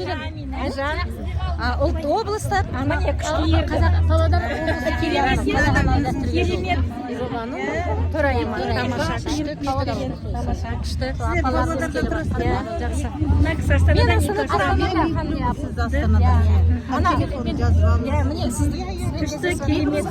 Деген Айжан, ұлт облыстық ана Міне, Қазақ Павлодар облысы Керемет. Керемет жобаның төрайымы. Тамаша, күшті, күшті, тамаша, күшті. Сіздер Павлодарда тұрасыздар ма? Иә, жақсы. Мына кісі Астанадан. Мен Астанада. Сіз Астанада. Ана, Телефон жазып алыңыз. Иә, міне сізді Күшті, керемет.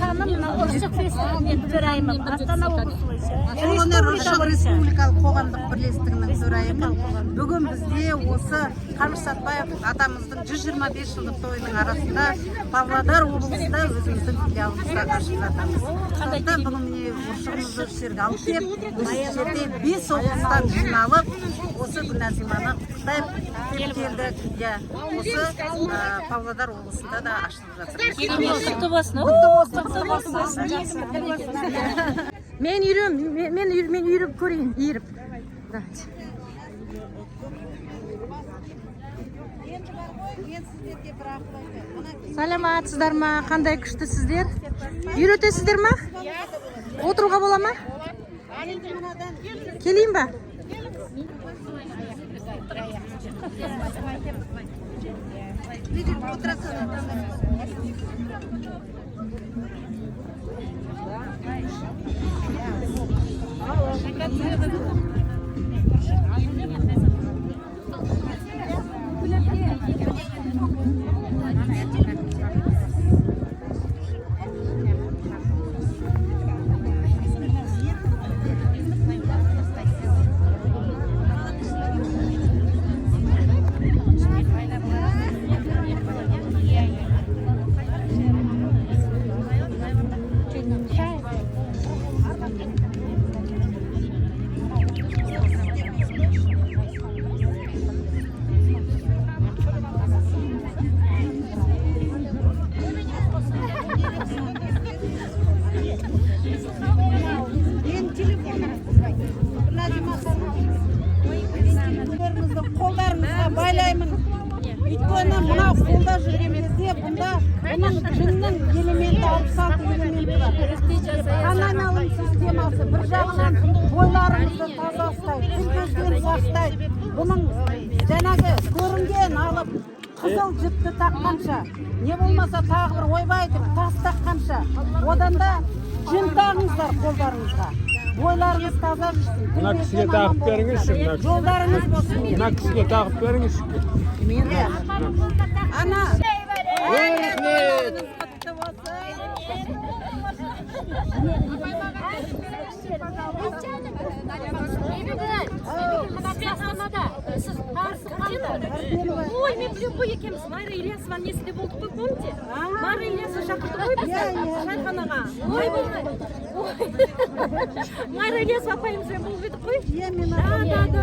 Ұршық фестивалінің төрайымы, Астана облысы бойынша. Қолөнер ұршық республикалық қоғамдық бірлестігінің төрайымы. Бүгін бізде осы Қаныш Сәтбаев атамыздың 125 жылдық тойының арасында Павлодар облысында өзіміздің филиалымызды ашып жатырмыз. Сондықтан бүгін міне ұршығымызды осы жерге алып келіп, осы жерде 5 облыстан жиналып, осы Гүлназиманы құттықтап келдік. Иә, осы Павлодар облысында да ашылып жатыр. Құтты болсын. Құтты болсын. Құтты болсын. Мен үйрем, мен үйіріп көрейін, иіріп. Давайте. Енді бар ғой, мен сіздерге бір ақыл айтайын. Мына Саламатсыздар ма? Қандай күштісіздер? Үйретесіздер ма? Отыруға бола ма? Келейін ба? Мына жерге отырасыз. Мен телефоным. Назима ханым. Телефондарыңызды қолдарыңызға байлаймын. Өйткені мынау қолда жүрген кезде бұнда бұның жүннің элементі 66 элементі бар. Қан айналым системасы бір жағынан бойларыңызды таза ұстайды, тіл көзден сақтайды. Бұның жаңағы көрінген алып қызыл жіпті таққанша, не болмаса тағы бір ойбай деп тас таққанша, одан да жүн тағыңыздар қолдарыңызға. Бойларыңыз таза жүрсін. Тіл Мына кісіге көзден тағып аман беріңізші, болыңыздар. мына кісіге. Жолдарыңыз болсын. Мына кісіге тағып беріңізші. Иә. Ана. Рахмет. Құтты болсын. Астанада сіз танысып. Ой, мен білемін ғой, екеуміз Майра Ильясованың несінде болдық қой, помните? Майра Ильясова шақырды ғой бізді шайханаға. Ой, болмай. Ой. Майра Ильясова апайымызбен болып едік қой. Иә, мен Да, да, да.